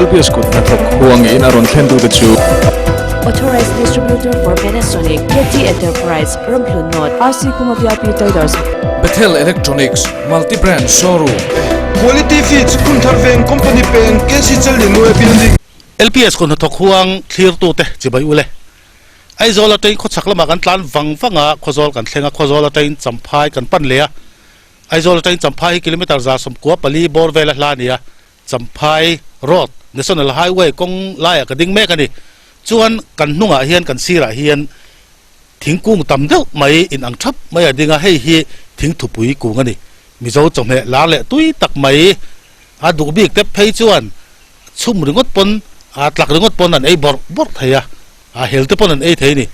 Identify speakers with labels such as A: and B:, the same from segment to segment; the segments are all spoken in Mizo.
A: LPS kut hnathawk huangin a rawn thlen tute chu.
B: Authorized Distributor for Panasonic, KT Enterprise, Ramhlun North, RC Khuma VIP Traders.
A: Bethel Electronics, Multi Brand Showroom.
C: Quality Feeds, Khunthar Veng, Company Peng, KC Challianue Building.
D: LPS kut hnathawk huang thlirtute chibai ule. Aizawl atangin khawchhak lamah kan tlan vang vang a, Khawzawl kan thleng a, Khawzawl atangin Champhai kan pan leh a. Aizawl atangin Champhai hi kilometre 194 bawr vela hla a ni a, Champhai Road, National Highway kawng laiah ka ding mek a ni. Chuan kan hnungah hian kan sirah hian thingkung tam deuh mai in ang thap mai a ding a, hei hi thingthupui kung a ni. Mizo chawhmeh lar leh tui tak mai a duh bik te phei chuan chhum ringawt pawn, a tlak ringawt pawn an ei bawrh bawrh thei a, a hel te pawn an ei thei a ni.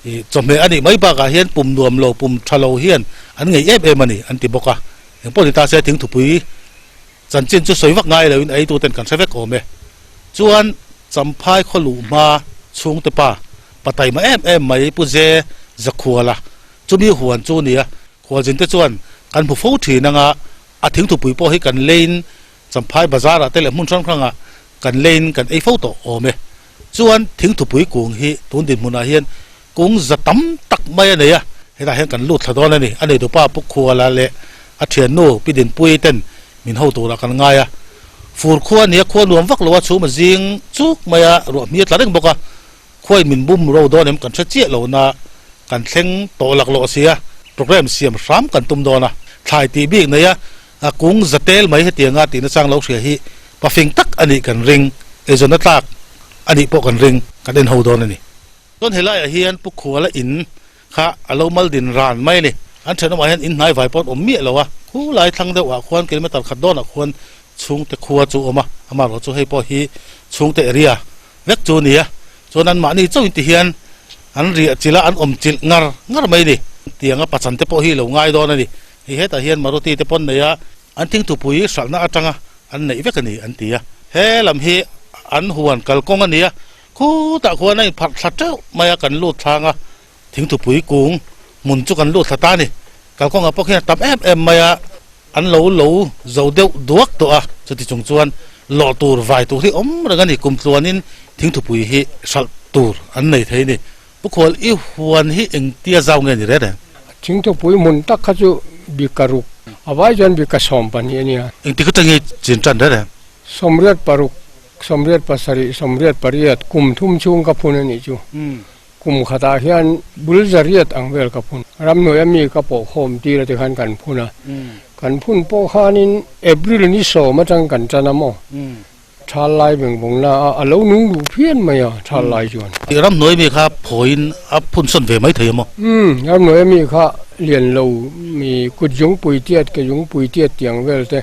D: Ih chawhmeh a nih mai bakah hian pum nuam lo, pum tha lo hian an ngei em em a ni an ti bawk a. Engpawh ni ta se thingthupui Chanchin chu sawi vak ngai loin eitu ten kan hre vek awm e. Chuan Champhai khaw luh hma chhungte pa, pa taima em em mai Pu Je Zakhuala chumi huan chu nia. Khualzin te chuan kan hmu fo thin anga a thingthupui pawh hi kan leiin Champhai bazar ah te leh hmun hrang hrang ah kan leiin kan ei fo tawh awm e. Chuan thingthupui kung hi tun dinhmunah hian kung za tam tak mai a nei a, hetah hian kan lut thla dawn a ni. A neitupa Pu Khuala leh a thiannu Pi Dinpuii ten min ho turah kan ngai a. Fur khua a nia, khua nuam vak lo a, chhum a zing chuk mai a, ruah hmi a tla reng bawk a. Khuain min bum ro dawn em kan hre chiah lo na, kan thleng tawh lak lawh si a, programme siam hram kan tum dawn a. Thlai tih bik nei a, a kung za tel mai hetianga tih nachang lo hria hi pafing tak a nih kan ring, eizawnna tlak a nih pawh kan ring, kan en ho dawn a ni. Chuan helaiah hian Pu Khuala in kha a lo mal din ran mai a ni. An thenawmah hian in hnai vai pawh an awm miah lo a, khu lai thlang deuhah khuan kilometer khat dawnah khuan chhungte khua chu a awm a, amaherawhchu chu hei pawh hi chhungte area vek chu a ni a. Chuan anmahni chauhin ti hian an riah chilh a, an awm chilh ngar ngar mai a ni. Tianga pachan te pawh hi lo ngai dawn a ni. Hei hetah hian Maruti te pawn nei a, an thingthupui hralhna atanga an neih vek a ni an ti a. He lam hi an huan kalkawng a ni a, Khutah khuan a inpharh thla teuh mai a, kan lut thlang a, thingthupui kung hmun chu kan lut thla ta a ni. Kalkawngah pawh khian a tam em em mai a, an lo lo zo deuh duak tawh a, chuti chung chuan lawh tur vai tur hi awm reng a ni, kum tluanin thingthupui hi hralh tur an nei thei a ni. Pu Khual, i huan hi engtia zau nge ni reng reng?
E: Thingthupui hmun tak kha chu bika ruk, a vai chuan bika 12 a nia.
D: Engtik atangin chin tan reng reng?
E: 86. 87, 88, kum thum chhung ka phun a nih chu. Kum khatah hian bul zariat ang vel ka phun. Ramhnuaia mi ka pawh khawm tir a tikhan kan phun a. Kan phun pawh khanin April ni sawm atang kan tan a maw? Thal lai beng bawng na a, a lo nung duh phian mai a thal lai chuan.
D: Ramhnuaia mi kha phawiin a phun sawn ve mai thei a maw?
E: Umm, ramhnuaia mi kha lian lo mi kut zungpui tiat ke zungpui tiat tiang vel te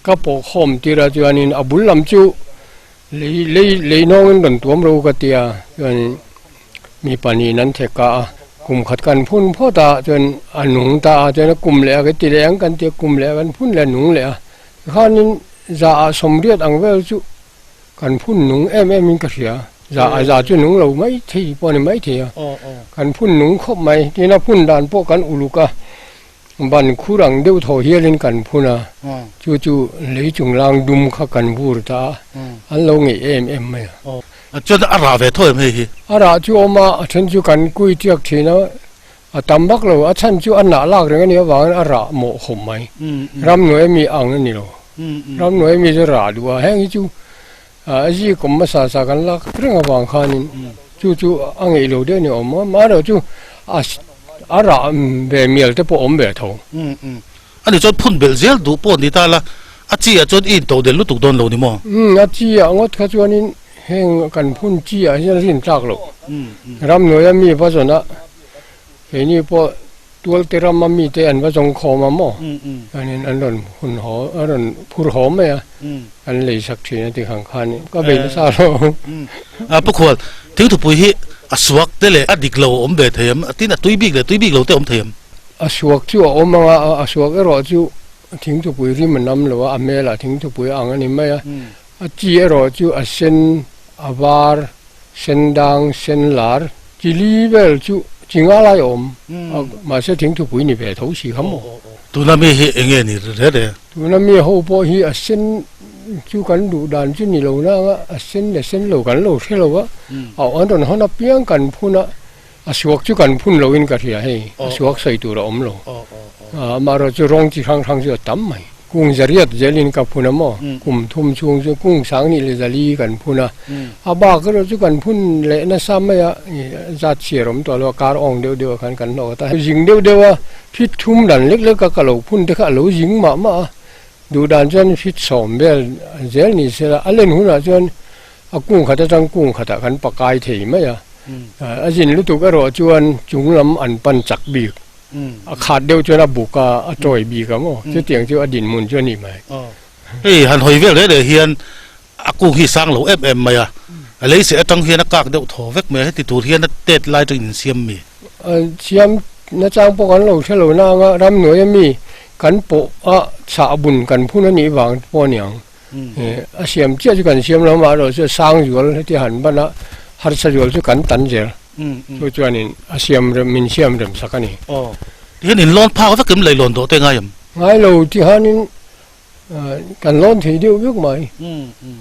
E: Ka pawh khawm tir a chuanin a bul lam chu lei lei lei nawngin rawn tuam ro ka ti a chuanin mi pahnihin an thek ka a kum khat kan phun phawt a chuan a nung ta a chuan a kum leh a ka ti leh ang kan ti a kum leh a kan phun leh a nung leh a tikhanin za ah sawmriat ang vel chu kan phun nung em em in ka hria za ah za chu nung lo mai thei pawh a ni mai thei a kan phun nung khawp mai tin a phun dan pawh kan uluk a. Ban khur ang deuh thaw hialin kan phun a, chu chu lei chunglang dum kha kan vur ta a, an lo ngeih em em mai a.
D: Chuan a rah ve tho em hei hi?
E: A rah chu awm a, a then chu kan kui tiak thin a, a tam vak lo, a chhan chu a nah lak reng a nih avangin a rah mawh khawp mai. Ramhnuai ami ang a ni lo, ramhnuai ami chu rah duh a, heng hi chu a zik awm hmasa sa kan lak reng avang khanin chu chu a ngeih lo deuh a ni awm a, amaherawh chu a a rah ve mial te pawh awm ve tho.
D: A ni chuan phun belh zel duh pawh ni ta la, a chi ah chuan i intoh del lutuk dawn lo ni maw?
E: Umm, a chi ah ngawt kha chuanin heng kan phun chi ah hian rin tlak loh. Ramhnuaia mi va zawn a, keini pawh Tualte rama mite an va zawng khawm a maw? Chuanin an rawn hun haw, a rawn phur haw mai a, an lei sak thin a ti khang khan ka bei nasa lo.
D: A Pu Khual, thingthupui hi a suak te leh a dik lo a awm ve thei em? Tin a tui bik leh tui bik lo te a awm thei em?
E: A suak chu a awm ang a, a suak erawh chu thingthupui rim a nam lo a, a hmelah thingthupui a ang a ni mai a. A chi erawh chu a sen, a var, Sen dang, sen lar, chili vel chu chi nga lai a awm a, mahse thingthupui ni ve tho si kha maw.
D: Tuna mi hi eng nge ni re re?
E: Tuna mi ho pawh hi a sen chu kan duh dan chu ni lo nang a, a sen leh sen lo kan lo hre lo a, a an rawn hawn apiang kan phun a, a suak chu kan phun loin ka hria hei, a suak sawi tur a awm lo. Amaherawhchu chu rawng chi hrang hrang chu a tam mai. Kung zariat zelin ka phun a maw? Kum thum chhung chu kung sanghnih leh zali kan phun a. A bak erawh chu kan phun leh nasa mai a, zat chhiar awm tawh lo a, kar awng deuh deuh ah khan kan hlawh ta. Zing deuh deuh a, fit thum dan lek lek a ka lo phun te kha a lo zing mah mah a. Duh dan chuan fit sawm vel zel ni se la, a len hunah chuan a kung khat atang kung khatah kan pakai thei mai a. A zin lutuk erawh chuan chung lam an pan chak bik. A khat deuh chuan a buk a, a tawi bik a maw? Chutiang chu a dinhmun chu a ni mai.
D: Hei han hawi vel reh reh hian a kung hi sang lo em em mai a, a lei seh atang hian a kak deuh thaw vek mai a, heti tur hian a tet lai atangin in siam mi?
E: Siam nachang pawh kan lo hre lo nang a, ramhnuai ami kan pawh a chhah bun kan phun a nih vang pawh a niang. A siam chiah chu kan siam lo amaherawhchu a sang zual heti han ban a, harsa zual chu kan tan zel. Chu chuanin a siam rem min siam rem sak a ni.
D: Aw, tihian in lawn phak vek em leilawn dawh te ngai em?
E: Ngai lo tihanin kan lawn thei deuh vek mai.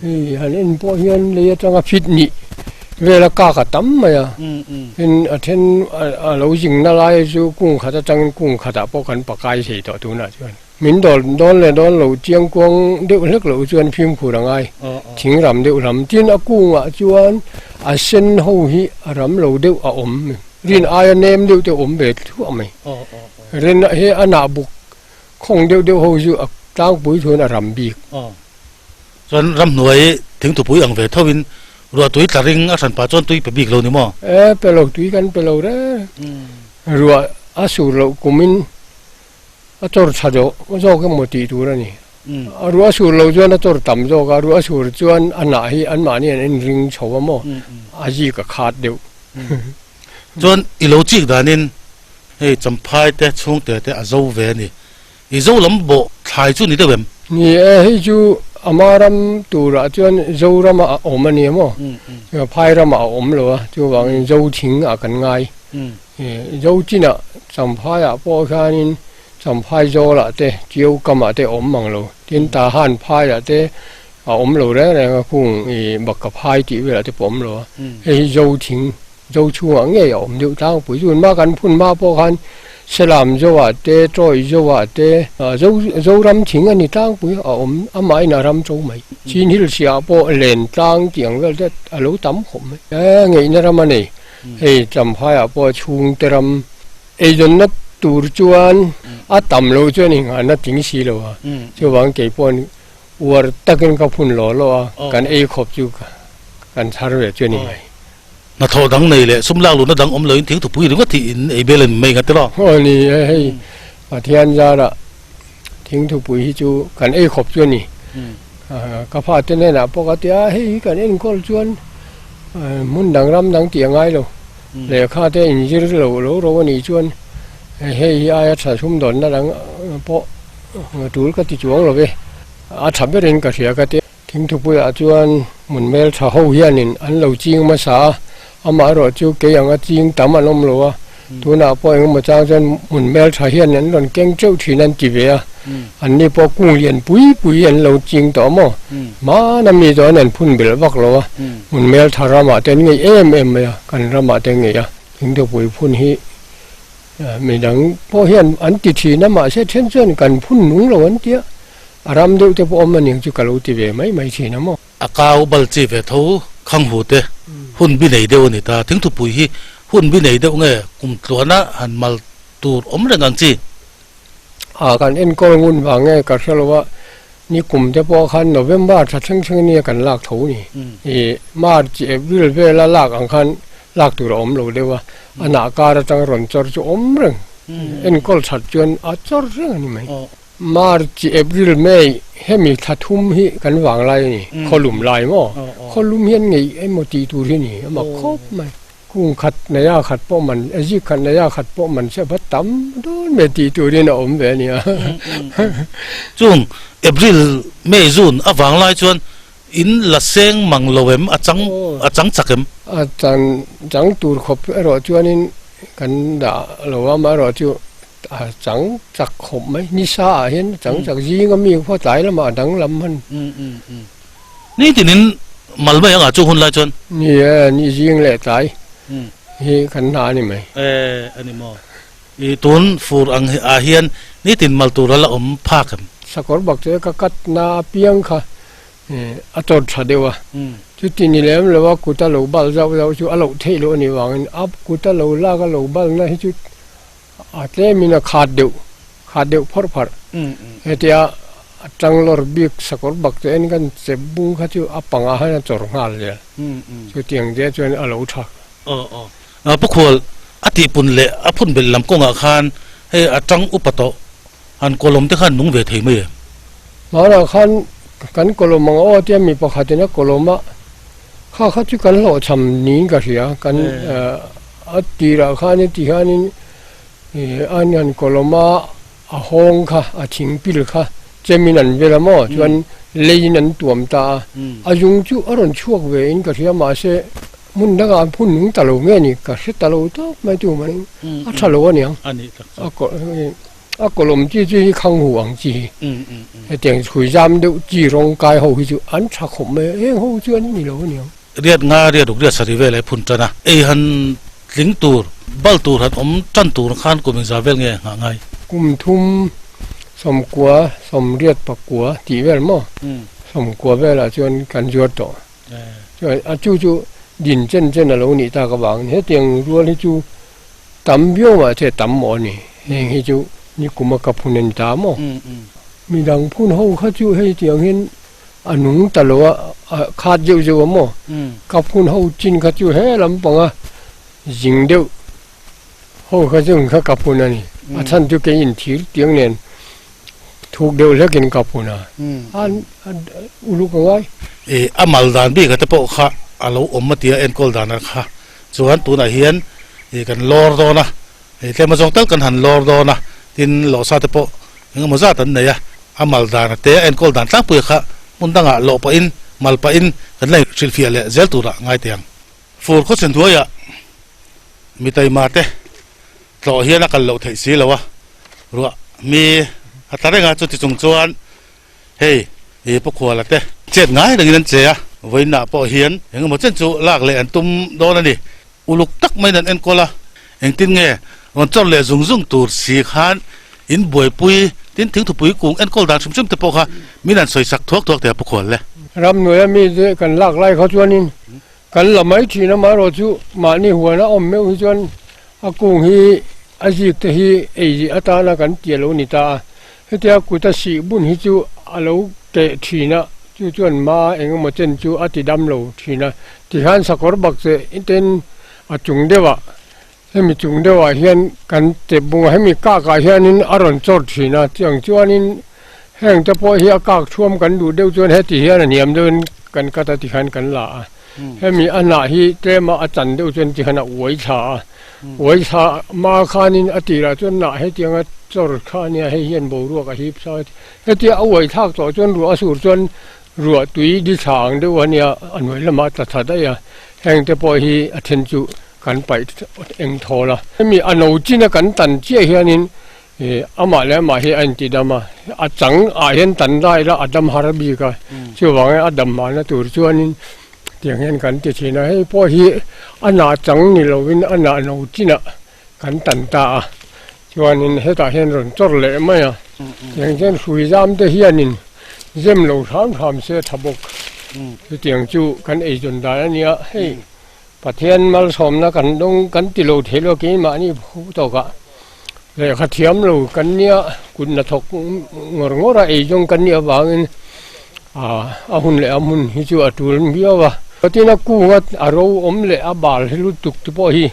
E: Hei han en pawh hian lei atanga fit nih vela kak a tam mai a. Tin a then a lo zingna lai chu kung khat atangin kung khatah pawh kan pakai thei tawh tunah chuan. Min dawl dawn leh dawn lo chiang kuang deuh hlek loh chuan fimkhur a ngai. Thing ram deuh lam tin a kungah chuan a sen ho hi a ram lo deuh a awm. Rin aia nem deuh te awm ve thuah mai. Rin he a nah buk khawng deuh deuh ho chu a tlangpui chuan a ram bik.
D: Chuan ramhnuai thingthupui ang ve tho in ruahtui tla ring a hran pah chuan tui pe bik lo ni maw?
E: E pe lo tui kan pe lo reng. Ruah a sur loh kumin A chawr tha deuh zawk emaw tih tur a ni. A ruah sur lo chuan a chawr tam zawk a, ruah sur chuan a hnah hi anmahni an inring chho a maw, a zik a khat deuh.
D: Chuan i lo chik danin hei Champhai te chhungte te a zo ve a ni. I zo lam bawh thlai chu ni deuh em?
E: Ni e, hei chu ama ram turah chuan Zorama a awm a ni a maw, Phai ramah a awm lo a, chuvangin Zo thing ah kan ngai. Zo chinah Champhaiah pawh hianin Champhai Zawlah te, Chiau kamah te a awm mang lo. Tin, Tahan phaiah te a awm lo reng reng a, kung i Bakka phai tih velah te pawh a awm lo a. Hei hi Zo thing, Zo chhungah ngei a awm deuh tlangpui. Chun mah kan phun hma pawh khan Selam Zoah te, Tawi Zoah te, Zo Zoram thing a ni tlangpui a awm, amahin a ram to mai. Chin Hill siah pawh len tlang tih ang vel te a lo tam khawp mai. Ngeihna ram a nei. Hei Champhaiah pawh chhungte ram eizawnna tur chuan a tam loh chuan inghahna tling si lo a, chuvang kei paw'n uar takin ka phun lawh lawh a, kan ei khawp chu kan chhar ve chu a ni mai.
D: Hnathawh dang nei leh sum lak luhna dang awm loin thingthupui ringawt hi in ei bel a ni mai nga tiraw?
E: Aw ni e, hei Pathian zarah thingthupui hi chu kan ei khawp chu a ni. Ka fate hnenah pawh ka ti a, hei hi kan enkawl chuan hmun dang ram dang tih a ngai lo. Lehkha te inzir lo lo ro a nih chuan hei hi aia tha sumdawnna dang pawh tul ka ti chuang lo ve. A tha berin ka hria ka ti a. Thingthupuiah chuan hmun hmeltha ho hianin an lo ching hmasa a, amaherawh chu kei anga ching tam an awm lo a, tunah pawh engemaw chang chuan hmun hmeltha hian an rawn keng teuh thin an ti ve a, anni pawh kung lian pui pui an lo ching tawh a maw? Hmana mi chu an han phun belh vak lo a, hmun hmeltha ramah te an ngeih em em mai a, kan ramah te an ngeih a, thingthupui phun hi midang pawh hian an ti thin a, mahse then chuan kan phun nung lo an ti a. A ram deuh te pawh awm a ning chu ka lo ti ve mai mai thin a maw.
D: A kau bal chi ve tho khang hu te hun bi nei deuh a ni ta. Thingthupui hi hun bi nei deuh nge kum tluana han mal tur awm reng ang chi?
E: A kan enkawl ngun vang nge ka hre lo a, ni kum te pawh khan November tha thleng thleng nia kan lak tho ni. I March, April vela lak ang khan lak tur a awm lo deuh a, a nah kar atang rawn chawr chu awm reng. Enkawl that chuan a chawr reng a ni mai. March, April, May hemi thla thum hi kan vang lai a ni, khawlum lai maw? Khawlum hian ngeih emaw tih tur hi a ni, a mak khawp mai. Kung khat neia khat pawh man, a zik khat neia khat pawh man se va tam dawn mai tih turin a awm ve a nia.
D: Chung April, May, June a vang lai chuan in la seng mang lo em, a chang a chang chak em?
E: A chang chang tur khawp erawh chuanin kan dah lo a, amaherawh chu. a chang chak khawp mai ni sa ah hian a chang chak zing a mi khua tlai lamah a dang lam han.
D: Ni tinin mal mai anga chu hun lai chuan.
E: Ni e, ni zing leh tlai hi kan hna a ni mai.
D: E a ni maw? I tun fur ang ah hian nitin mal tur a la awm phak em?
E: Sakawr bak chu ka kat na apiang kha a chawr tha deuh a, chuti ni lem lo a kut a lo bal zauh zauh chu a loh theih loh a nih vangin a kut a lo lak a lo balna hi chu a tlemin a khat deuh khat deuh phawrh phawrh. Hetia a tanglawr bik sakawr bak te en kan chep bung kha chu a pangah khan a chawr nghal zel, chutiang te chuan a lo tha.
D: Aw aw. Pu Khual, a tihpun leh a phun belh lam kawngah khan hei a tang upa tawh han kawlawm te khan nung ve thei mai em?
E: Hmanah khan kan kawlawm ang aw tia mi pakhatin a kawlawm a, kha kha chu kan hlawhchham niin ka hria. Kan a tirah khanin ti hianin an han kawlawm a, a hawng kha, a thing pil kha chemin an vel a maw chuan leiin an tuam ta a, a zung chu a rawn chhuak ve in ka hria mahse Hmun dangah an phun nung ta lo nge ni ka hre ta lo tawp mai tu manin a tha lo aniang a kawlawm chi chu hi khang hu ang chi hi hetiang chhui zam deuh chi rawng kai ho hi chu an tha khawp mai a eng ho chu an ni lo aniang.
D: Riat nga riat ruk riat sarih vel ai phun tan a, ei han tling tur bal tur han awm tan tur khan kum engzah vel nge nghah ngai?
E: Kum thum sawmkua sawmriat pakua tih vel maw sawmkua velah chuan kan zuar tawh. Chuan a chu chu din chen chen a lo nih tak avangin hetiang rual hi chu tam viau mah se tam maw a ni. Heng hi chu nikuma ka phun a ni ta maw? Midang phun ho kha chu hei tiang hian a nung ta lo a, a khat zeuh zeuh a maw? Ka phun ho chin kha chu he lampanga zing deuh ho kha chu kha ka phun a ni. A chhan chu kei inthir tiang nen Thuk deuh hlekin ka phun a, an uluk a ngai.
D: I a mal dan bik a te pawh kha a lo awm a tia enkawl dan a kha chuan tunah hian i kan lawr dawn a, i tlem azawng tal kan han lawr dawn a, tin lawhsa te pawh engemaw zat an nei a, a mal dan a te a enkawl dan tlangpui a kha hmun dangah lawh pahin mal pahin kan la hrilhfiah leh zel turah ngai teh ang. Fur khawchhe hnuaiah mi taima te Tlawh hian a kal loh theih si lo a, ruah mi a tla reng a, chuti chung chuan hei i Pu Khuala te chet ngai rengin an che a, vawiinah pawh hian eng emaw chen chu lak leh an tum dawn a ni. Uluk tak maiin an enkawl a, engtin nge rawn chawr leh zung zung tur si khan in buaipui tin thingthupui kung enkawl dan hrim hrim te pawh kha min han sawisak thuak thuak thei a Pu Khual le.
E: Ramhnuaia mi te kan lak lai kha chuanin kan la mai thin a, amaherawhchu mahni huana awm meuh hi chuan A kung hi a zik te hi ei atana kan ti a lo ni ta a, hetia kut a sih bun hi chu a lo keh thin a, chu chuan ma eng emaw chen chu a ti dam lo thin a, tihian sakawr bak che ten a chung deuhah hemi chung deuhah hian kan tep bung a, hemi kakah hianin a rawn chawr thin a, chiang chuanin heng te pawh hi a kak thuam kan duh deuh chuan heti hian a hniam deuhin kan cut a tikhan kan la a. Hemi a hnah hi tlema a chan deuh chuan tikhan a uai thla a, uai thla hma khanin a tirah chuan hnah hetianga chawr kha a nia, hei hian boruak a hip sa a, hetia a uai thlak tawh chuan ruah a sur chuan ruah tui di thla ang deuh a nia, a hnuai lamah a tla thla daih a, heng te pawh hi a then chu kan paih eng thawl a. Hemi a no chin a kan tan chiah hianin Ih amah leh amah hi a inti dam a, a chang ah hian tan lai ila a dam har bik a, chuvangin a dam mahna tur chuanin tiang hian kan ti thin a, hei pawh hi a nah chang ni lovin a nah no chinah kan tan ta a, chuanin hetah hian rawn chawr leh mai a, tiang chuan hrui zam te hianin zem lo hram hram se tha bawk, chutiang chu kan eizawn dan a nia hei Pathian malsawmna kan dawng kan ti lo thei lo keimahni phu tawkah. Lehkha thiam lo kan nia kut hnathawk ngawr ngawr a ei zawng kan nih avangin a hun leh a hmun hi chu a tul viau a. Tin a kung a a ro awm leh a bal hi lutuk te pawh hi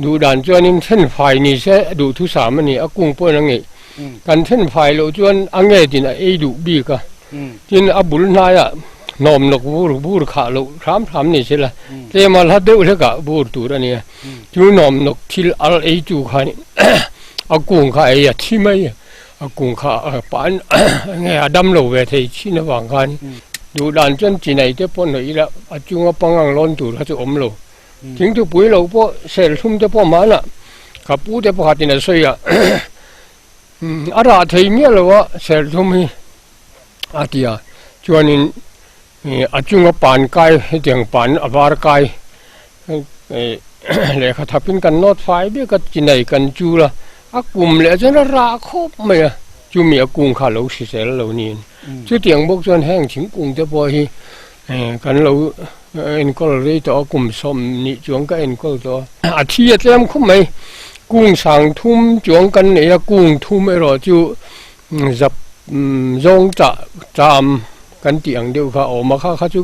E: duh dan chuanin then fai ni se duhthusam a ni a kung pawhin a ngeih. Kan then fai loh chuan a ngetin a ei duh bik a. Tin, a bul hnaiah hnawm lawk vur vur khah loh hram hram ni se la, tlema hla deuh hlekah vur tur a nia. Chu hnawm lawk thil al ei chu khan a kung kha ei a thi mai a, a kung kha a pan nge a dam lo ve thei chin avang khan duh dan chuan chinai te pawh hnawih ila a chunga pangang lawn tur kha chu awm lo. Thingthupui lo pawh serthlum te pawh hmanah ka pu te pakhatin a sawi a. A rah thei miah lo a serthlum hi a ti a, chuanin a chunga pan kai hetiang pan a var kai lehkha thapin kan nawt fai bik a chinai kan chul a, a kum leh chuan a rah khawp mai a, chumi a kung kha a lo hrisel lo niin. Chutiang bawk chuan heng thingkung te pawh hi Kan lo enkawl rei tawh a, kum 20 chuang ka enkawl tawh a. A thi a tlem khawp mai, kung sang thum chuang kan nei a, kung thum erawh chu zap zawng chah cham kan tih ang deuh kha a awm a, kha kha chu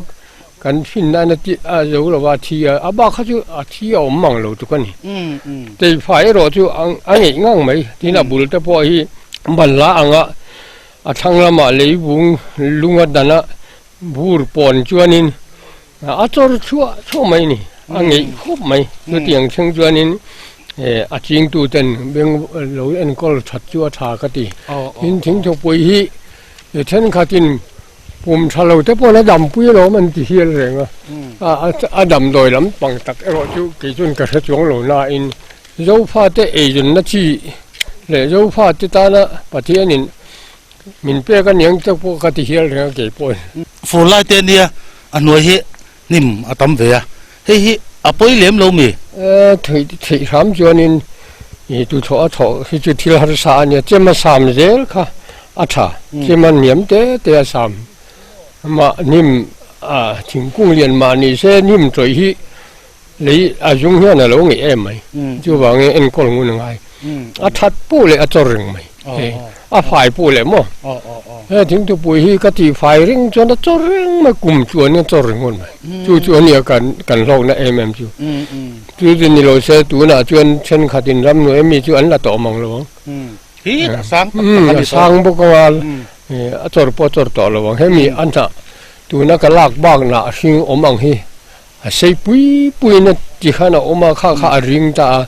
E: kan hrin nana tih a zo lo va a thi a, a bak kha chu a thi a awm mang lo tuk a ni. Teifai erawh chu a ngeih ngang mai, tin a bul te pawh hi banhla anga a thlang lamah leivung lunga dana Bur pawn chuanin a chawr chhuah chhuah mai a ni, a ngeih khawp mai. Chutiang thleng chuanin a chingtuten beng lo enkawl that chu a tha ka ti. Tin, thingthawpui hi thenkhatin pum tha lo te pawhin a dampui alawm an ti hial reng a, a damdawi lampang tak erawh chu kei chuan ka hre chuang lo nain Zofate eizawnna chi leh Zofate tana Pathianin Min pek a niang te pawh ka ti hial reng a kei pawhin.
D: Fur lai te ania a hnuai hi hnim a tam ve a, hei hi a pawi lem lo mi?
E: E, theih theih hram chuanin i tuthawh a thawh hi chu thil harsa a nia, chem a sam zel kha a tha, chem a niam te te a sam. Mah hnim a thingkung lian mah ni se hnim tawih hi lei a zung hian a lo ngeih em mai, chuvangin enkawl ngun a ngai. A that pawh leh a chawr reng mai, hei a fai pawh leh maw? He thingthupui hi ka tih fai reng chuan a chawr reng mai, kum chuan a chawr ringawt mai. Chu chu a nia kan kan hlawkna em em chu. Chu chu ni lo se tunah chuan thenkhatin ramhnuai mi chu an la tawh mang lo ang.
D: A sang tak tak a ni
E: A sang bawk anga a chawr pawh a chawr tawh lo ang. Hemi a hnah tuna ka lak bak nah hring awm ang hi. A sei pui puiin a ti khan a awm a, kha kha a ring ta a,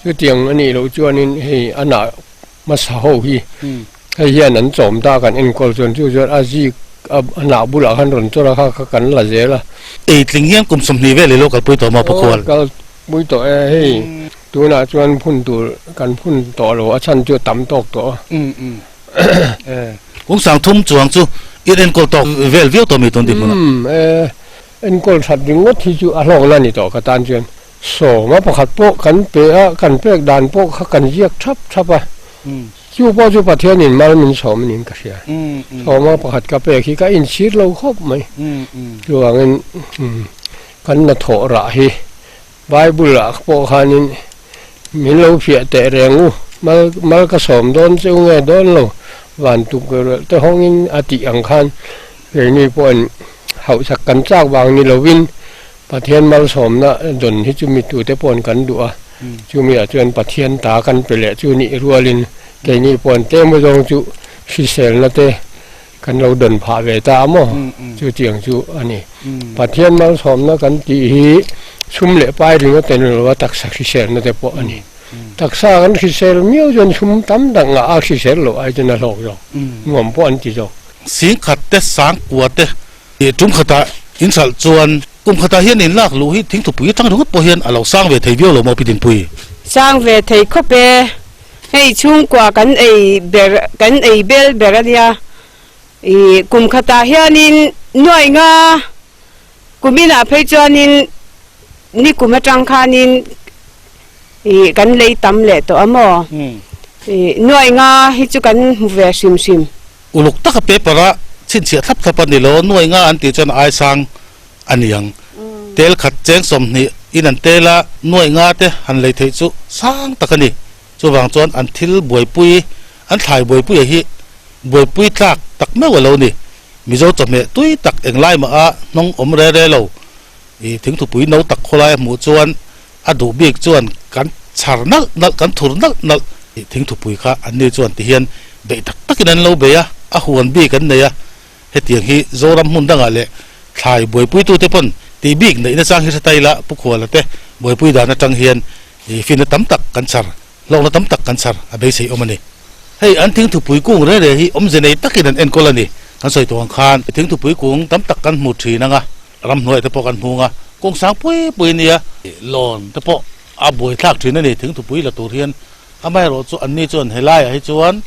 E: chutiang a nih loh chuanin hei a nah hmasa ho hi hei hian an chawm ta a kan enkawl chuan chu chuan a zik a nah bulah khan rawn chawr a kha kha kan la zel a.
D: Ei tling hian kum 20 vel i lo kalpui tawh maw Pakhual?
E: Aw kalpui tawh e, hei tunah chuan phun tur kan phun tawh lo a chhan chu a tam tawk tawh a.
D: Kum 30 chuang chu i enkawl tawk vel viau tawh mi tun tihmunah?
E: Umm e. Enkawl that ringawt hi chu a hlawkna a ni tawh ka tan chuan sawma pakhat pawh kan pe a, kan pek dan pawh kha kan ziak thap thap a, chu pawh chu Pathianin mal min sawm a niin ka hria. Sawma pakhat ka pek hi ka inchhir lo khawp mai. Chuvangin kan hnathawh rah hi Bible ah pawh khanin min lo fiah teh reng u, mal mal ka sawm dawn cheu nge dawn lo, van tukverh te hawngin a tih ang khan keini pawhin hauhsak kan chak vang ni lovin Pathian malsawmna dawn hi chu mitute pawhin kan duh a, chumi ah chuan Pathian ta kan pe leh chu nih rualin keini pawhin tlem zawng chu hriselna te Kan lo dawn phah ve ta a maw? Chutiang chu a ni. Pathian malsawmna kan tih hi sum leh pai ringawt a ni lo a, taksa hriselna te pawh a ni. Taksa kan hrisel miau chuan sum tam tak ngah a hrisel loh ai chuan a hlawk zawk, nuam pawh an ti zawk.
D: Singkhat te, sangkua te tum khatah inhralh chuan kum khatah hian inlak luh hi thingthupui atang ringawt pawh hian a lo sang ve thei viau lo maw Pi Dinpui?
F: Sang ve thei khawp e. Hei chhungkua kan ei ber kan ei bel ber a nia. Ih kum khatah hianin nuai nga kuminah phei chuanin ni kum atang khanin ih kan lei tam leh tawh a maw? Ih nuai nga hi chu kan hmu ve hrim hrim.
D: Uluk taka paper a chhinchhiah thlap thlap a ni lo, nuai nga an tih chuan a aisang a ni ang. Tel khat cheng 20 in an tel a, nuaih nga te han lei theih chu sang tak a ni. Chuvang chuan an thil buaipui, an thlai buaipuia hi buaipui tlak tak meuh a lo ni. Mizo chawhmeh tui tak englai mah a hnawng awm re re lo. I thingthupui no tak khawlai a hmuh chuan a duh bik chuan kan chhar nalh nalh, kan thur nalh nalh. I thingthupui kha anni chuan tihian beih tak takin an lo bei a, a huan bik an nei a. Hetiang hi Zoram hmun dangah leh thlai buaipuitute pawn tih bik neihna chang hi hre ta ila Pu Khuala te buaipui dan atang hian i finna tam tak kan chhar, hlawkna tam tak kan chhar a beisei awm a ni. Hei an thingthupui kung re re hi awmze nei takin an enkawl a ni. Kan sawi tawh ang khan thingthupui kung tam tak kan hmu thin anga ramhnuaiah te pawh kan hmung a, kung sang pui pui nia lawn te pawh a buaithlak thin a ni thingthupui la tur hian. Amaherawhchu anni chuan helaiah hi chuan.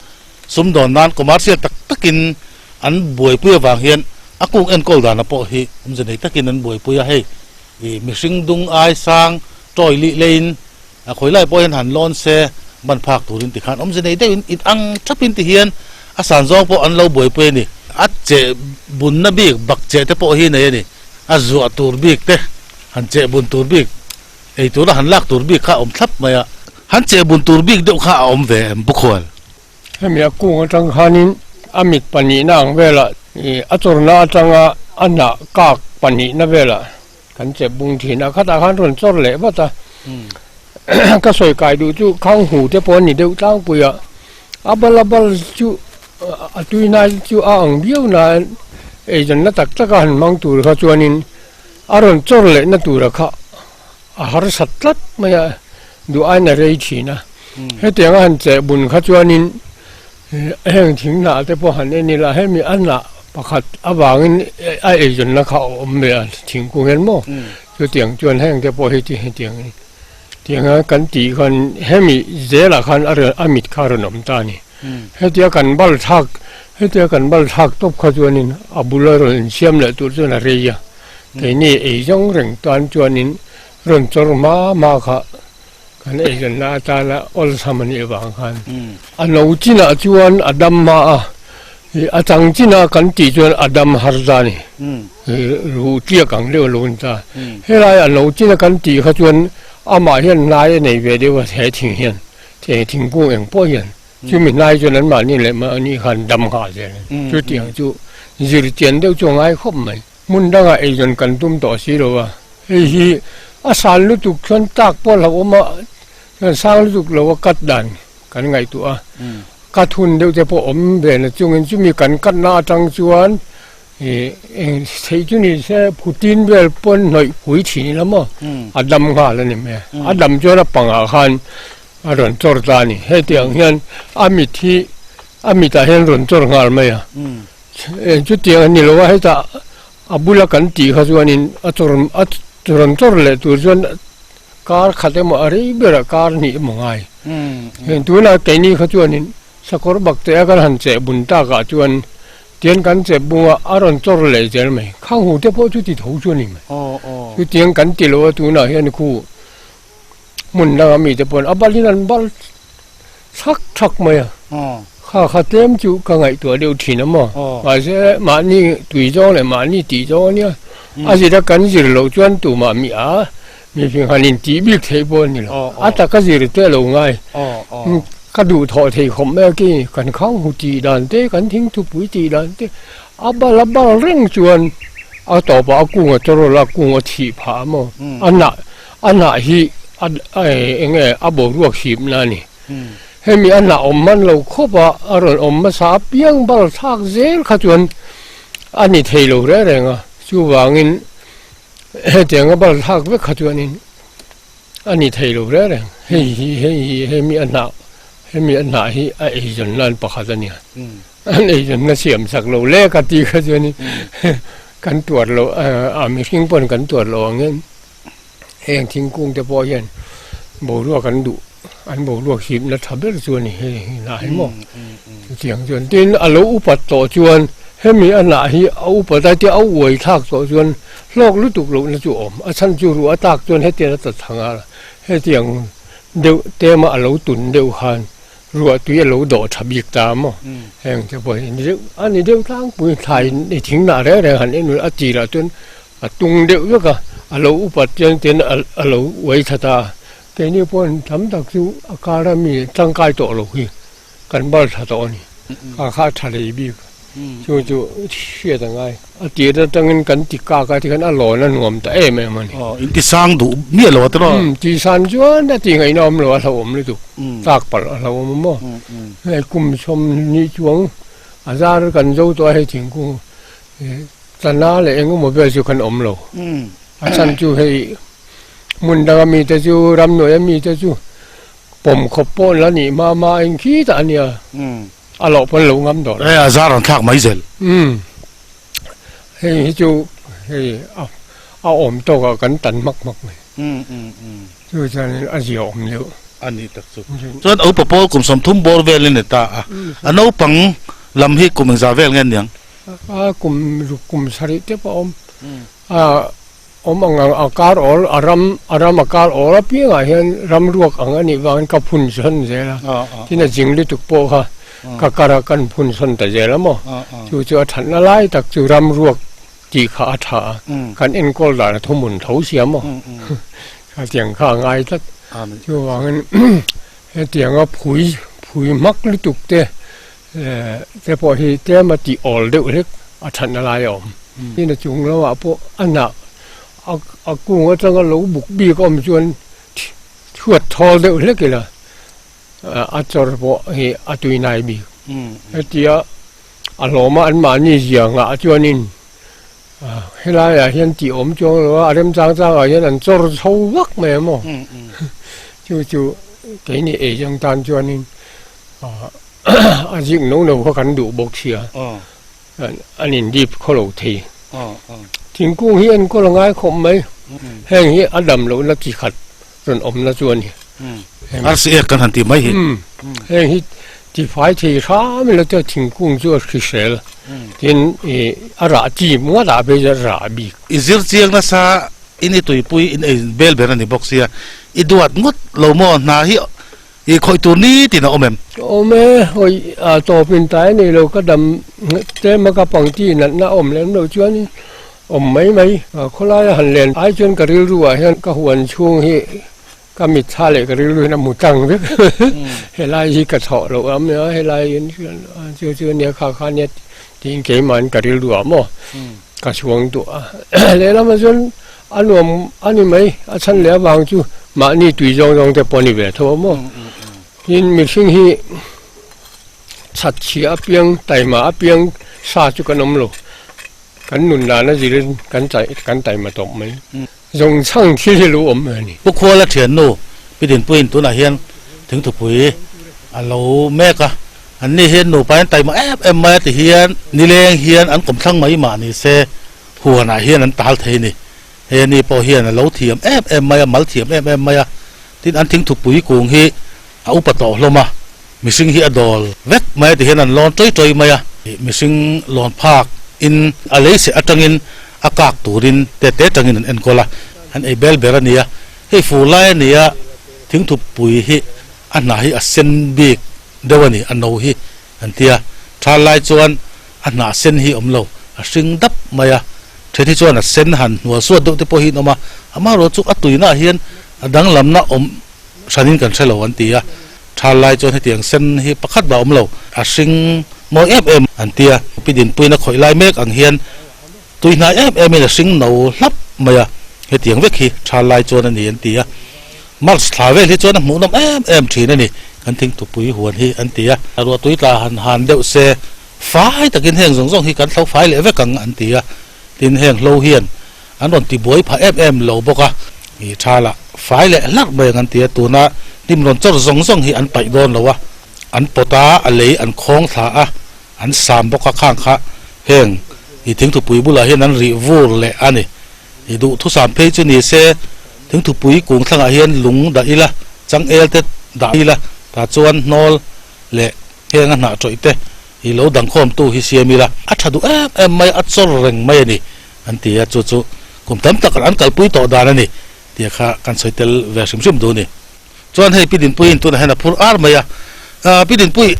D: Sumdawn nan commercial tak takin an buaipui avang hian a kung enkawl dana pawh hi awmze nei takin an buaipui a, hei ih mihring dung ai sang tawi lih leiin a khawi lai pawh hian han lawn se ban phak turin tikhan awmze nei deuhin in ang thapin ti hian a san zawng pawh an lo buaipui a ni. A cheh bunna bik bak cheh te pawh hi nei a ni. A zuah tur bik te han cheh bun tur bik ei tura han lak tur bik kha a awm thlap mai a. Han cheh bun tur bik deuh kha a awm ve em Bukhual?
E: Hemi a kung atang khanin a mit pahnihna ang velah ih a chawrna atanga a hnah kak pahnihna velah kan chep bung thin a, khatah khan rawn chawr leh vat a. Ka sawi kai duh chu khang hu te pawh a ni deuh tlangpui a, a bal a bal chu a tui nai chu a ang viau nain eizawnna tak taka han hmang tur kha chuanin a rawn chawr lehna tura kha a harsat tlat mai a, duh aiin a rei thin a. Hetiang a han cheh bun kha chuanin heng thing hnah te pawh han en ila hemi a hnah pakhat avangin a eizawnna kha a awm ve a thingkung hian maw chutiang chuan heng te pawh hi hetiang tianga kan tih khan hemi zelah khan a a mit kha a rawn awm ta a ni. Hetia kan bal thlak hetia kan bal thlak tawp kha chuanin a bula rawn insiam leh tur chuan a rei a. Keini ei zawng reng tan chuanin rawn chawr hma hma kha kan ei zanna atana awlsam a nih avang khan a no chinah chuan a dam hma a, ih a chang chinah kan tih chuan a dam har ta a ni, ruh tliak ang deuh a lo ni ta. Helai a no china kan tih kha chuan amah hian hnai a nei ve deuh a he thing hian, thingkung eng pawh hian. Chumi hnai chuan anmahni leh mahni khan dam nghah zel a ni. Chutiang chu zirchian deuh chu a ngai khawp mai. Hmun dangah eizawn kan tum tawh si lo a, hei hi a san lutuk chuan tak pawh a hlauhawm a, chuan sang lutuk lo a cut dan kan ngaihtuah a, cut hun deuh te pawh awm ve na chungin chumi kan cut na atang chuan ih eng theih chu ni se phutin vel pawn hnawih pui thin ila maw a dam nghal a ni mai a, a dam chuan a pangah khan a rawn chawr ta a ni, hetiang hian a mit hi a mitah hian rawn chawr nghal mai a. Chutiang a ni lo a, hetah a bula kan tih kha chuanin a chawr a rawn chawr leh tur chuan kar khat emaw a rei berah kar hnih emaw ngai. Heng tunah keini kha chuanin sakawr bak te a kan han cheh bun takah chuan tian kan cheh bung a, a rawn chawr leh zel mai. Khang hu te pawh chuti tho chu a ni mai. Chutiang kan ti lo a tunah hian khu hmun danga mite pawhin a balin an bal thak thak mai a, kha kha tlem chu ka ngaihtuah deuh thin a maw, mahse mahni tui zawng leh mahni tih zawng a nia, a zir a kan zir loh chuan tumah mi a mifing han intih bik theih pawh a ni lo, a taka zir te a lo ngai, ka duhthawh thei khawp mai a ki kan khang hu tih dan te kan thingthupui tih dan te a bal a bal reng chuan a tawpah a kung a tawrawl a kung a thih phah a maw, a hnah A hnah hi a eng nge a boruak hipna a ni. Hemi a hnah awm hman lo khawp a, a rawn awm hmasa apiang bal thlak zel kha chuan a ni thei lo reng reng a, chuvangin hetianga bal thlak vek kha chuanin a ni thei lo reng reng. Hei hi hei hi hemi a hnah hemi a hnah hi a eizawn nan pakhat a nia. An eizawnna siam sak lo lek a tih kha chuanin kan tuar lo a mihring pawn kan tuar lo ang hian. Heng thingkung te pawh hian boruak an duh an boruak hipna tha ber chu a ni hei hnah hi maw chutiang chuan tin a lo upat tawh chuan hemi a hnah hi a upat a tia a uai thlak tawh chuan hlawk lutuk lohna chu a awm a chhan chu ruah a tlak chuan hetiang a ta thang a hetiang deuh tema a lo tun deuh khan ruah tui a lo dawh tha bik ta maw heng te pawh hi a ni deuh a ni deuh tlangpui thlai thing hnah reng reng han en a tirah chuan. A tung deuh vek a, a lo upat chiang ten a lo uai that a, keini pawhin tam tak chu a kar a mi tangkai tawh lo hi kan bal tha tawh a ni, kha kha a tha lei bik chu chu hriat a ngai. A tir atangin kan ti kak a tikhan a lawn a nuam ta em em a ni.
D: Aw, in ti sang duh miah lo a tiraw?
E: Umm, ti san chuan a ti ngaihna awm lo a hlauhawm lutuk, tlak palh a hlauhawm a maw? Hei kum sawmhnih chuang a zar kan zo tawh a hei thingkung Tana leh eng emaw vel chu kan awm lo. A chhan chu hei hmun danga mite chu ramhnuaia mite chu pawm khawp pawh la nih hma hma eng khi tah a nia. A loh pawn lo ngam dawr.
D: E a zar an thlak mai zel.
E: Umm hei hi chu hei a awm tawkah kan tan hmak hmak mai. Chu chuanin a zia awm deuh.
D: A nih tak chu. Chuan upa pawl kum 30 bawr velin ni ta a, a naupang lam hi kum engzah vel nge niang?
E: A kum ruk kum sarih te pawh a awm. A awm ang ang a kar awl a ram a ram a kar awl apiangah hian ram ruak ang a nih vangin ka phun sawn zel a, tin a zing lutuk pawh kha ka kar a kan phun sawn ta zel a maw? Chu chu a thatna lai tak chu ram ruak tih kha a tha a, kan enkawl dan a thuhmun tho sia maw? Khatiang kha a ngai tlat. Chuvangin hetianga phui phui hmak lutuk te te pawh hi tlem a tih awl deuh hlek a thatna lai a awm. Tin a chung lamah pawh a hnah a kung atanga lo buk bik a awm chuan chhuat thawl deuh hlek ila a chawr pawh hi a tuinai bik. Hetia a hlawma anmahni zia nghah chuanin Helaiah hian tih awm chuang lo a, a remchang changah hian an chawr chho vak mai a maw? Chu chu keini ei zawng tan chuanin a zik no no kha kan duh bawk sia, an indip khaw lo thei. Thingkung hi enkawl a ngai khawp mai, heng hi a dam lohna chi khat rawn awmna chu a ni.
D: Arsi ek kan han tih mai hi.
E: Heng hi tifai thei hram ila chuan thingkung chu a hrisel tin ih a rah chi ngawt ah phei chuan a rah bik.
D: I zir chiang nasa in i tuipui in ei bel ber a ni bawk sia, i duat ngawt lo maw hna hi i khawih tur ni tin a awm em?
E: Awm e, hawi a tawp in tai a nei lo ka dam tlem a ka pangti natna a awm lem lo chuan Awm mai mai. Khawlaia han len ai chuan ka rilru ah hian ka huan chhung hi ka mitthla leh ka rilru hian a mu tlang vek. Helai hi ka chhoh loh a nia, helai hian chu chu ania kha kha ania tiin keimahn ka rilru ah maw ka chhuang duh a. Lehlamah chuan a nuam a ni mai, a chhan leh avang chu mahni tui zawng zawng te pawh a ni ve tho a maw. Tin mihring hi chhatchhia apiang taima apiang sa chu kan awm lo. Kan nun dan a zirin kan chai kan taima tawp mai. Zawng chhang thil hi lo awm a ni.
D: Pu Khuala thiannu Pi Dinpuiin tunah hian thingthupui a lo mek a, an ni hian nupa hian taima em em mai a ti hian nileng hian an kawmthlang mai mah ni se huanah hian an tal thei a ni. He ni pawh hian a lo thiam em em mai a, mal thiam em em mai a, tin an thingthupui kung hi a upa tawh hlawm a, mihring hi a dawl vek mai a ti hian an lawn ṭawih ṭawih mai a, mihring lawn phak in a lei seh aṭangin a kak turin te te aṭangin an enkawl a, an ei bel ber a ni a, hei fur lai a ni a, thingthupui hi a hnah hi a sen bik deuh a ni, a no hi an ti a, ṭhal lai chuan a hnah sen hi awm lo, a hring dap mai a, ṭhen hi chuan a sen han hnual suat deuh te pawh hi an awm a, amaherawhchu a tuina ah hian a danglamna awm. Hranin kan hre lo an ti a, thal lai chuan hetiang sen hi pakhat bah awm lo, a hring mawi em em an ti a, pi dinpuiin a khawih lai mek ang hian tui hnai em emin a hring no hlap mai a, hetiang vek hi thal lai chuan a ni an ti a, March thla vel hi chuan a hmuhnawm em em thin a ni, kan thingthupui huan hi an ti a, ruahtui tla han han deuh se fai takin heng zawng zawng hi kan thlo fai leh vek ang an ti a, tin heng hlo hian An rawn ti buai phah em em lo bawk a, i tha lah fai leh hlarh mai ang an ti a, tuna hnim rawn chawr zawng zawng hi an paih dawn lo a, an pawt a, a lei an khawng thla a, an sam bawk a, khang kha heng i thingthupui bulah hian an rih vur leh a ni. I duhthusam phei chu ni se, thingthupui kung thlangah hian lung dah ila, changel te dah ila, tah chuan hnawl leh heng a hnah tawih te i lo dangkhawmtu hi siam ila, a tha duh em em mai, a chawr reng mai a ni. An ti a, chu chu kum tam tak an kalpui tawh dan a ni tih kha kan sawi tel ve hrim hrim duh a ni. Chuan hei Pi Dinpuiin tunah hian a phur ar mai a, Pi Dinpui,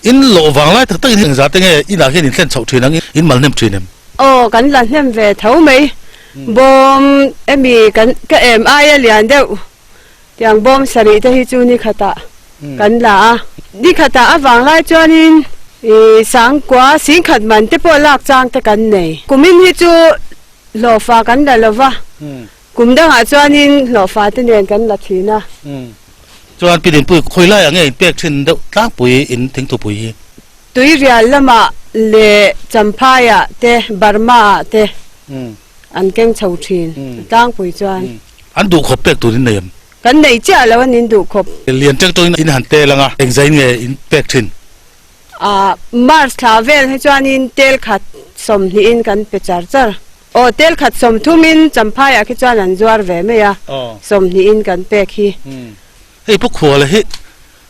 D: in lawh vang lai tak takin engzah te nge inah hian in thlen chhoh thin ang, in mal hnem thin em?
F: Aw, kan la hnem ve tho mai. Bawm emi kan ka em aia lian deuh tiang bawm sarih te hi chu ni khatah kan la a. Ni khatah a vang lai chuanin ih sangkua singkhat man te pawh lak chang te kan nei. Kumin hi chu hlawhfa kan la lo va, kum dangah chuanin hlawhfa te nen kan la thin a.
D: Chuan Pi Dinpui khawi laiah nge in pek thin deuh tlangpui in thingthupui hi?
F: Tuirial lamah leh Champhaiah te Burma-ah te. An keng chho thin tlangpui chuan.
D: An duh khawp pek tur in nei em?
F: Kan nei chiah lo an in duh khawp.
D: Lian teng tawngin in han tel anga engzai nge in pek thin?
F: Ah March thla vel hi chuanin tel khat 20 in kan pe char char. Aw tel khat 30 in Champhaiah khi chuan an zuar ve mai a, 20 in kan pek hi.
D: Hei Pu Khuala hi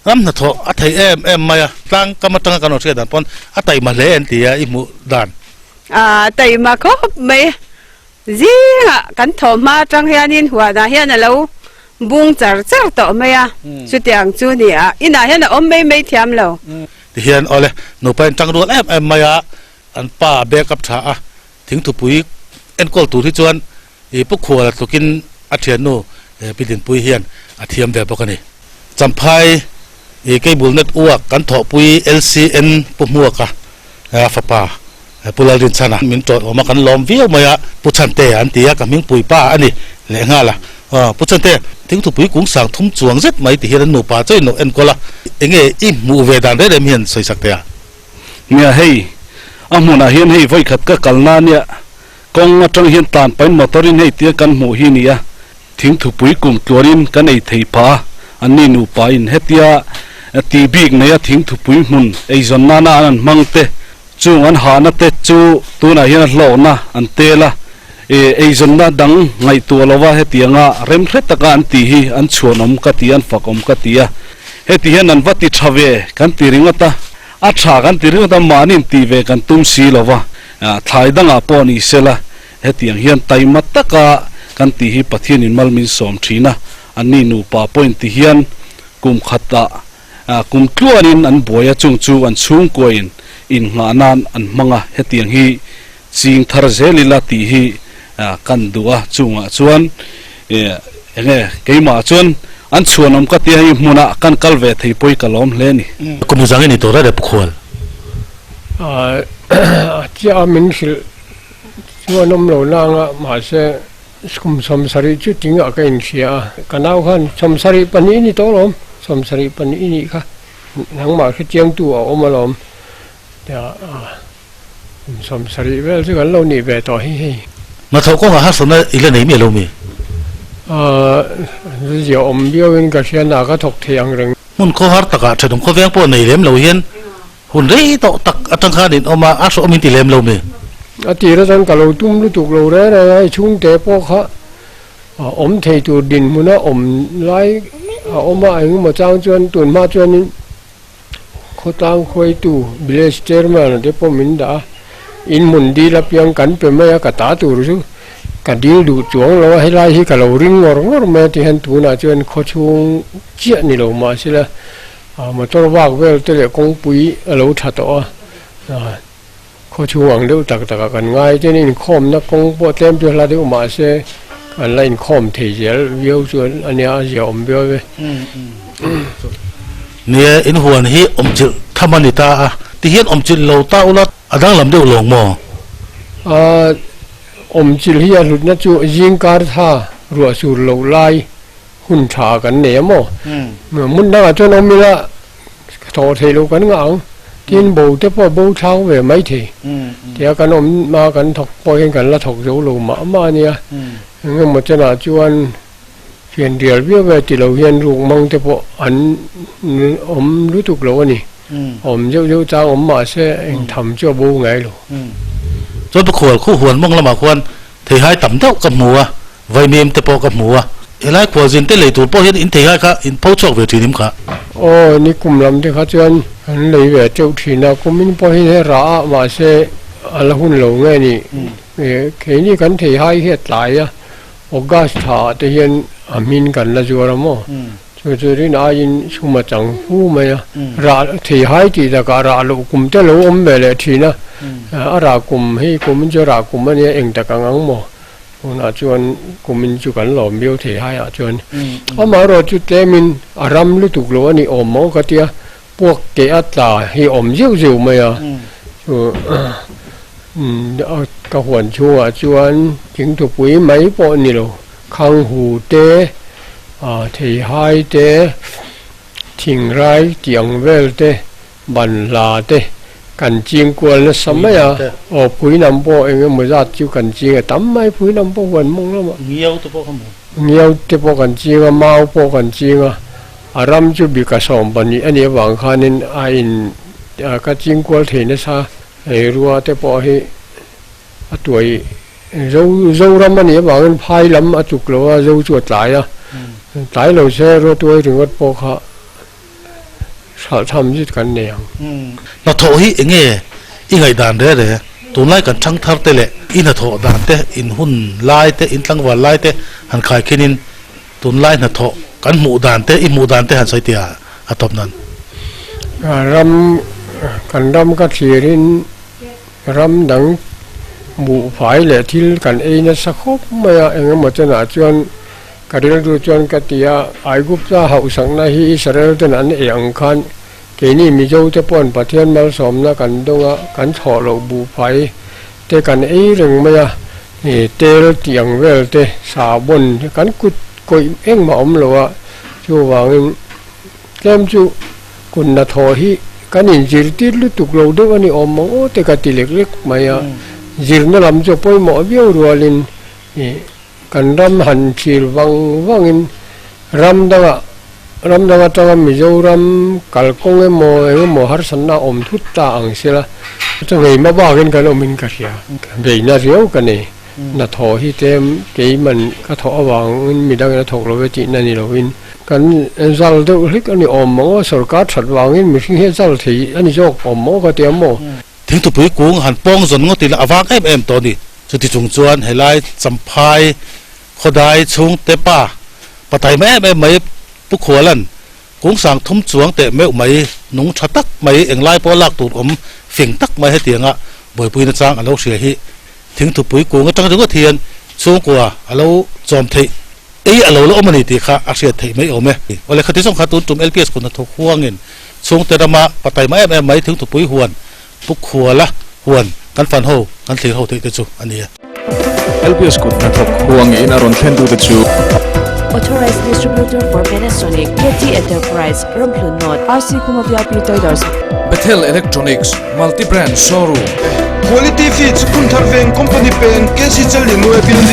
D: ram hnathawh a thei em em mai a, tlang kam atanga kan rawn hriat dan pawn a taima hle an ti a, i hmuh dan.
F: A taima khawp mai. Zingah kan thawh hma atang hianin huanah hian a lo bung char char tawh mai a, chutiang chu ni a, inah hian a awm mai mai thiam lo.
D: Tihian awle nupa in tangrual em em mai a, an pa back up tha a, thingthupui enkawl tur hi chuan i Pu Khuala tlukin a thiannu Pi Dinpui hian a thiam ve bawk a ni. Champhai i Cable Network kan thawhpui LCN Pu Hmuaka fapa Pu Lalrinchhana min tawih awm a, kan lawm viau mai a, Pu Chhante an ti a, ka hmingpui pa a ni lehnghal a. Pu Chhante, thingthupui kung sang thum chuang zet mai ti hian an nupa chaw in lo enkawl a, enge i hmuh ve dan reng reng hian sawisak teh a?
G: Nia hei, a hmunah hian hei vawikhat ka kalna ania, kawng atang hian tlan pahin motor in hei tia kan hmuh hi nia, thingthupui kum tluanin kan ei thei phah a, anni nupa in hetia ti bik neia thingthupui hmun eizawn nana an an hmang te Chung an hahna te chu tunah hian a hlawkna an tel a, eizawnna dang ngaihtuah lova hetianga remhre taka an tih hi an chhuanawm ka ti a, an fakawm ka ti a. Heti hian an va ti tha ve kan ti ringawt a, a tha kan ti ringawt a, mahni intih ve kan tum si lova, thlai dangah pawh ni sela hetiang hian taima taka kan tih hi Pathianin mal min sawm thin a, anni nupa pawhin ti hian kum khatah Kum tluanin an buai a, chung chu an chhungkuain innghah nan an hmang a, hetiang hi ching thar zel ila tih hi kan duh a, chungah chuan enge keimah chuan an chhuanawm ka tia hei hmunah kan kal ve thei pawi ka lawm hle a ni.
D: Kum zang i ni tur a rep khual.
E: A chiah a min hrilh chuan awm lo nang a, mahse Kum sawmsarih chu tingah ka inhria a, ka nau khan sawmsarih pahnih i ni tawh alawm, sawmsarih pahnih i nih kha nangmah hrechiangtu a awm alawm tia kum sawmsarih vel chu kan lo nih ve tawh hi hei.
D: Hnathawh kawngah harsatna i la nei miah lo mi?
E: Aaa zia awm viauin ka hria na ka thawk thei ang reng.
D: Hmun khawhar takah thenawm khawveng pawh nei lem lo hian Hun rei tawh tak atang khan in awm a, a hrawh min ti lem lo mi?
E: A tir atang ka lo tum lutuk lo reng reng a, i chhungte pawh kha awm thei tur dinhmuna awm lai a awm a, engemaw chang chuan tun hma chuanin khawtlang khuaitu village chairman te pawh min dah a, in hmun dil apiang kan pe mai a, ka ta tur chu ka dil duh chuang lo a, helai hi ka lo ring ngawr ngawr mai a tihian tunah chuan khawchhung chiah ni lo mahsela Motor vak vel te leh kawngpui a lo tha tawh a, khaw chhung ang deuh tak takah kan ngai ten inkhawmna kawng pawh tlem chu hla deuh mahse kan la inkhawm thei zel viau chuan a nia a zia awm viau e.
D: Nia in huan hi awmchilh tham a ni ta a, tihian awmchilh lo ta ula a danglam deuh lawng maw?
E: Awmchilh hi a hlutna chu zingkar tha ruah sur loh lai Hun tha kan nei a maw? Hmun dangah chuan awm ila thawh theih loh kan ngah ang. Tin, bo te pawh bo thlang ve mai thei. Tia kan awm a, kan thawk pawh hian kan la thawk zo lo mah mah a nia. Engemaw chenah chuan fian rial viau ve ti lo hian ruk mang te pawh an awm lutuk lo a ni. Awm zeuh zeuh chang awm mah se eng tham chu a bo ngai lo.
D: Chuan pakhual khu huan mawng lamah khuan theihai tam deuh ka hmu a. Vaimim te pawh ka hmu a, helai khualzin te lei tur pawh hian in thei hai kha in pho chhuak ve thin im kha.
E: Aw, ni kum lam te kha chuan an lei ve teuh thin a, kumin pawh hi he rah a, mahse a la hun lo nge ni, keini kan thei hai hi a tlai a, August thla ah te hian a hmin kan la zuar a maw, chu chu rin aiin sum a chang fu mai a, rah thei hai tih takah rah loh kum te lo awm ve leh thin a, a rah kum hei kumin chu rah kum a nia eng tak ang ang maw. Tunah chuan kumin chu kan lawm viau thei haiah chuan amaherawh chu tlemin a ram lutuk lo a ni awm maw ka tia puak teh a tla hi awm zeuh zeuh mai a chu ka huan chhungah chuan thingthupui mai pawh ni lo khanghu te theihai te thingrai tih ang vel te Banhla te kan ching kual nasa mai a, aw phuinam pawh eng emaw zat chu kan ching a tam mai phuinam pawh huan mawng lamah.
D: Ngiau te pawh ka hmu.
E: Ngiau te pawh kan ching a, mau pawh kan ching a, a ram chu bika 12 a nih avang khanin a in ka ching kual thei nasa, hei rua te pawh hi a tuai zo Zoram a nih avangin phai lam a chuk lo a, zo chu a tlai a. Tlai lo se rawtuai ringawt pawh kha hralh tham zit kan nei ang.
D: Hnathawh hi eng nge i ngaihdan re re? Tunlai kan thang thar te leh i hnathawh dan te, in hun lai te, in tlangval lai te han khai khinin tunlai hnathawh kan hmuh dan te, i hmuh dan te han sawi tih a tawp nan.
E: Ram, kan ram ka thlirin ram dang buhfai leh thil kan ei nasa khawp mai a, engemaw chenah chuan Ka rilru chuan ka ti a, Aigupta hauhsakna hi Israel ten an ei ang khan keini Mizo te paw'n Pathian malsawmna kan dawng a, kan thlawh loh buhfai te kan ei reng mai a, tel tih ang vel te, sahbawn te kan kut kawih engmah awm lo a, chuvangin tlem chu kut hnathawh hi kan inzirtir lutuk lo deuh a ni awm ang aw te ka ti lek lek mai a, zirna lam chu a pawimawh viau rualin Kan ram han thlir vang vangin ram dangah ram dang atanga Mizoram kalkawng emaw eng emaw harsatna a awm thut ta ang sela chu ngeima bakin kan awmin ka hria. Beihna riau ka nei. Hnathawh hi tlem keiman ka thawh avangin midangin a thawk lo ve tihna ni lovin kan zal deuh hlek a ni awm ang aw, sorkar that vangin mihring hi a zal thei a ni zawk awm ang aw ka ti ang maw?
D: Thingthupui kung han pawng zawn ngawt ila a vang em em tawh a ni. Chuti chung chuan helai Champhai khawdai chhungte pa patai mai em em mai Pu Khualan kung sang thum chuang teh meuh mai nung tha tak mai englai pawh lak tur awm fing tak mai hetianga buaipui nachang a lo hria hi thingthupui kung atang ringawt hian chhungkua a lo chawm theih ei a lo la awm a ni tih kha a hriat theih mai awm e. Awle khati zawng kha tun tum LPS kut hnathawk huangin chhungte rama patai mai em em mai thingthupui huan Pu Khuala huan kan fan ho kan thlir ho theih te chu a ni e.
A: LPS kut hnathawk huangin a rawn thlen tute chu.
B: Authorized Distributor for Panasonic, KT Enterprise, Ramhlun North, RC Khuma VIP Traders.
A: Bethel Electronics, Multi Brand Showroom.
C: Quality Feeds, Phunthar Veng Company Peng, KC Challianue Building.